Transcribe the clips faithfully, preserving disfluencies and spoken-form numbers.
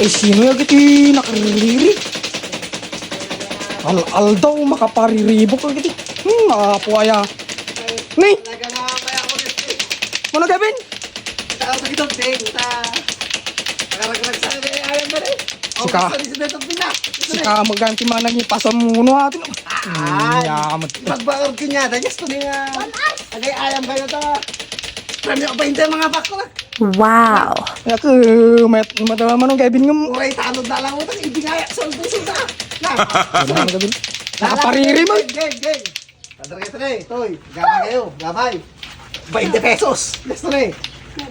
Eh, sino ya iti nakariri? Al-aldaw, makapariribok ka iti. Hmm, apo aya. Ni? Mano, Kevin? Sika. Sika, maganti man naging pasamuno atin. Ay, yamat. Magbakar kanya, dahil gusto niya. Agay ayam kayo ta. Premyo pa hindi mga bako na. Wow. Aku, mat-, madama manong Kevin ngem. Uray, tanod na lang utang, hindi nga, soldo, soldo. Na. Ano naman, Kevin? Nakapariri man. Geng, geng, geng. Padre, tre, toy. Gabay kayo, gabay. Twenty pesos. Yes, tre.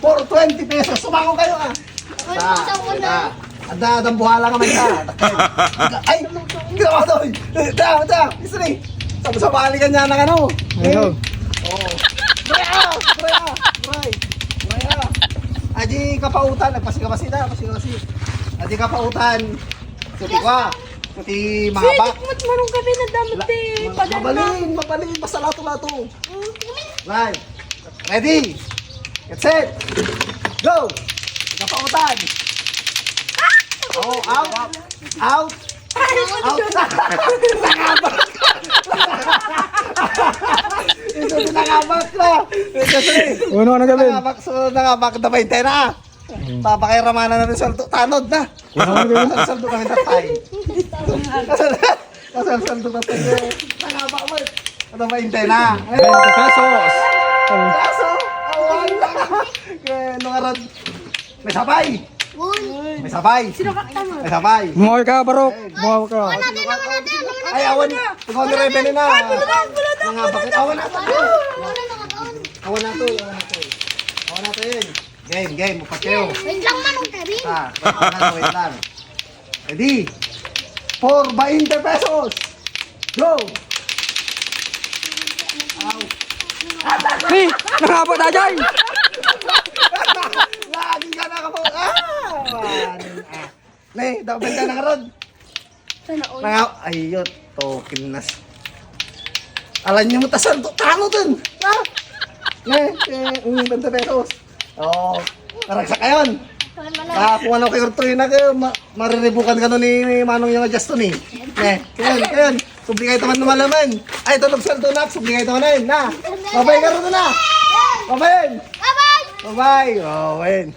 For twenty pesos, sumango kayo, ah. Ay, sa, sa, sa. Ada, adang buhala ka man ka. Ay, hindi ako, toy. Da, da, isri. Sabsabali ka niya na, ano? Ayun. Oo. Pre, ah, pre, ah, pre. Pre, ah. Adi kapautan, nagpasigabasi na, pasigabasi. Adi kapautan. Suti kwa. Suti mga bak. Mat manong gabi na damat eh. Mabalin, mabalin, basta lato-lato. Right. Ready? Get set. Go! Kapautan. Oh, out. Out. Out. Nangabak. Ito si nangabak na. Ito si. Uno, ano gawin? Nangabak, so nangabak na ba yung tena? Hmm. Papakairamana na rin sa alto. Tanod na. Ano gawin? Sa alto kami tatay. Sa alto tatay. Nangabak mo. Ano ba yung tena? Twenty pesos. Kaso, awan na. Kaya nung arat, may sabay. Uy. May sabay. Sino ka tama? May sabay. Bumawi ka, Barok. Bumawi ka. Wala din, wala din, wala din. Ay, awan. Ikaw ni Rebel na. Ay, wala na, wala na. Mga bakit? Awan na to. Wala na, wala na. Awan na to, awan na to. Awan na to yun. Game, game, upat kayo. Wait lang, Manong Kevin. Ah, wait lang, wait lang. Ready? For twenty pesos. Go! Ow. Hey, nangapa na dyan! Lagi ka na kapo. Ah! Wala. Ah. Ne, daw benta na karon. Sana all. Nanga-, ayot, token nas. Alam niyo mo, tasan to, tano dun? Ha? Ne, eh, mm, twenty pesos. Oo. Karagsak kayon. Wala. Ah, kung ano kayo, Troy, na kayo, ma-, mariribukan ka nun ni, ni Manong yung adjust to ni. Ne, kayon, kayon. Subli kayo taman lumalaman. Ay, tulog sa tunak, subli kayo taman na. Babay ka rin na. Babay. Bye-bye. Babay. Oh, win.